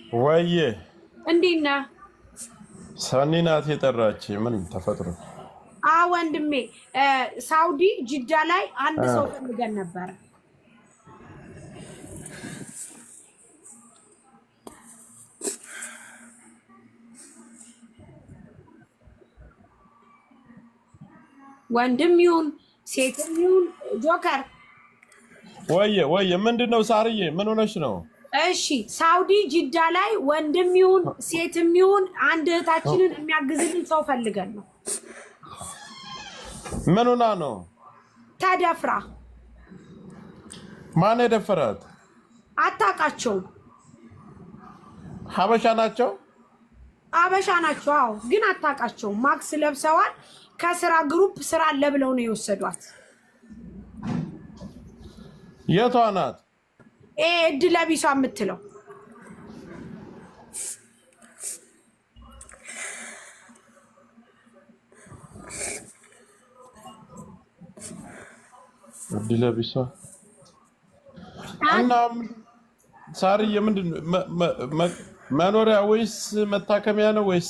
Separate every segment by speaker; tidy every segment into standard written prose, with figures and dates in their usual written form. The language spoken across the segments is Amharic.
Speaker 1: ወዬ።
Speaker 2: እንዴት ነህ?
Speaker 1: ሰኒ ናት የጠራች። ምን ተፈጥሮ?
Speaker 2: አ ወንድሜ፣ ሳውዲ ጅዳ ላይ አንድ ሰው ፈልገን ነበረ። ወንድም ይሁን ሴትም ይሁን፣ ጆከር።
Speaker 1: ወየ ወየ፣ ምንድን ነው ሳርዬ? ምን ሆነሽ ነው?
Speaker 2: እሺ፣ ሳውዲ ጅዳ ላይ ወንድም ይሁን ሴትም ይሁን አንድ እህታችንን የሚያግዝልን ሰው ፈልገን ነው።
Speaker 1: ምን ሆና ነው?
Speaker 2: ተደፍራ።
Speaker 1: ማን የደፈራት?
Speaker 2: አታውቃቸውም።
Speaker 1: ሀበሻ ናቸው?
Speaker 2: አበሻ ናቸው። አዎ፣ ግን አታውቃቸውም። ማክስ ለብሰዋል። ከስራ group ስራ አለ ብለው ነው የወሰዷት።
Speaker 1: የቷ ናት?
Speaker 2: እድለ ቢሷ የምትለው።
Speaker 1: እድለ ቢሷ። እና ሳርዬ፣ ምንድን መኖሪያ ወይስ መታከሚያ ነው ወይስ?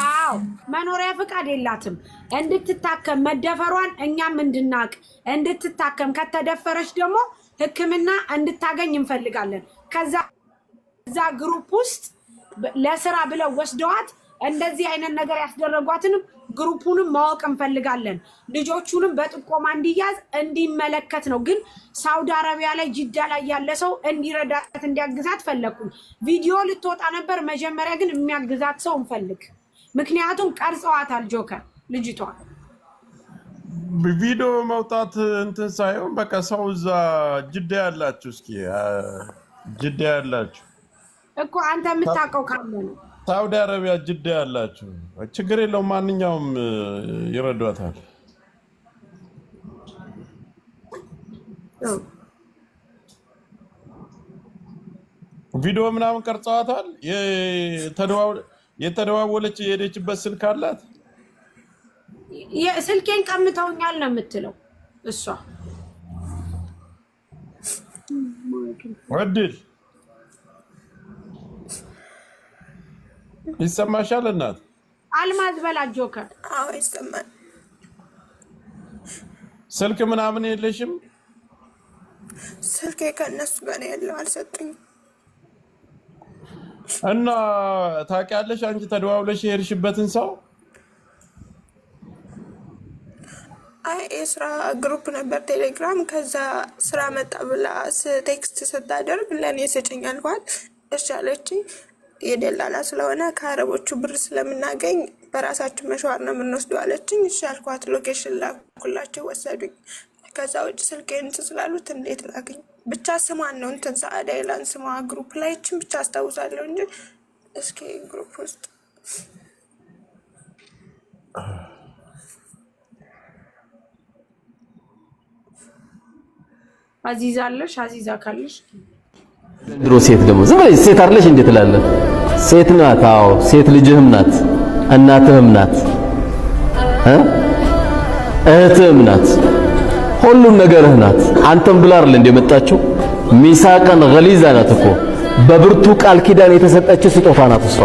Speaker 2: አዎ፣ መኖሪያ ፍቃድ የላትም። እንድትታከም፣ መደፈሯን እኛም እንድናቅ፣ እንድትታከም፣ ከተደፈረች ደግሞ ሕክምና እንድታገኝ እንፈልጋለን። ከዛ እዛ group ውስጥ ለስራ ብለው ወስደዋት እንደዚህ አይነት ነገር ያስደረጓትንም group ኡንም ማወቅ እንፈልጋለን። ልጆቹንም በጥቆማ እንዲያዝ እንዲመለከት ነው። ግን ሳውዲ አረቢያ ላይ ጅዳ ላይ ያለ ሰው እንዲረዳት እንዲያግዛት ፈለግኩኝ። ቪዲዮ ልትወጣ ነበር። መጀመሪያ ግን የሚያግዛት ሰው እንፈልግ። ምክንያቱም ቀርጸዋታል ጆከር ልጅቷ።
Speaker 1: ቪዲዮ መውጣት እንትን ሳይሆን በቃ ሰው እዛ ጅዳ ያላችሁ፣ እስኪ ጅዳ ያላችሁ
Speaker 2: እኮ አንተ የምታውቀው ካለ ነው።
Speaker 1: ሳውዲ አረቢያ ጅዳ ያላችሁ ችግር የለውም፣ ማንኛውም ይረዷታል። ቪዲዮ ምናምን ቀርጸዋታል። የተደዋወለች የሄደችበት ስልክ አላት።
Speaker 2: ስልኬን ቀምተውኛል ነው የምትለው እሷ።
Speaker 1: እድል፣ ይሰማሻል እናት?
Speaker 2: አልማዝ በላ ጆከር።
Speaker 3: አዎ፣ ይሰማል።
Speaker 1: ስልክ ምናምን የለሽም?
Speaker 3: ስልኬ ከእነሱ ጋር ነው ያለው፣ አልሰጡኝም።
Speaker 1: እና ታውቂያለሽ አንቺ ተደዋውለሽ የሄድሽበትን ሰው?
Speaker 3: አይ፣ የስራ group ነበር ቴሌግራም። ከዛ ስራ መጣ ብላ text ስታደርግ ለእኔ ስጭኝ አልኳት። እሺ አለችኝ። የደላላ ስለሆነ ከአረቦቹ ብር ስለምናገኝ በራሳችን مشوار ነው የምንወስደው አለችኝ። እሺ አልኳት። location ላኩላቸው፣ ወሰዱኝ። ከዛ ውጭ ስልኬን እንትን ስላሉት እንዴት ላገኝ? ብቻ ስሟን ነው እንትን ሰአዳ ይላል ስሟ group ላይ፣ ይችን ብቻ አስታውሳለሁ እንጂ እስኪ group ውስጥ።
Speaker 2: አዚዛ አለሽ? አዚዛ ካለሽ።
Speaker 4: ድሮ ሴት ደግሞ ዝም ብለሽ ሴት አይደለሽ እንዴ ትላለህ? ሴት ናት። አዎ፣ ሴት ልጅህም ናት፣ እናትህም ናት፣ እህትህም ናት፣ ሁሉም ነገርህ ናት። አንተም ብላ አይደል እንደ መጣችው? ميثاقا غليظا ናት እኮ፣ በብርቱ ቃል ኪዳን የተሰጠች ስጦታ ናት እሷ።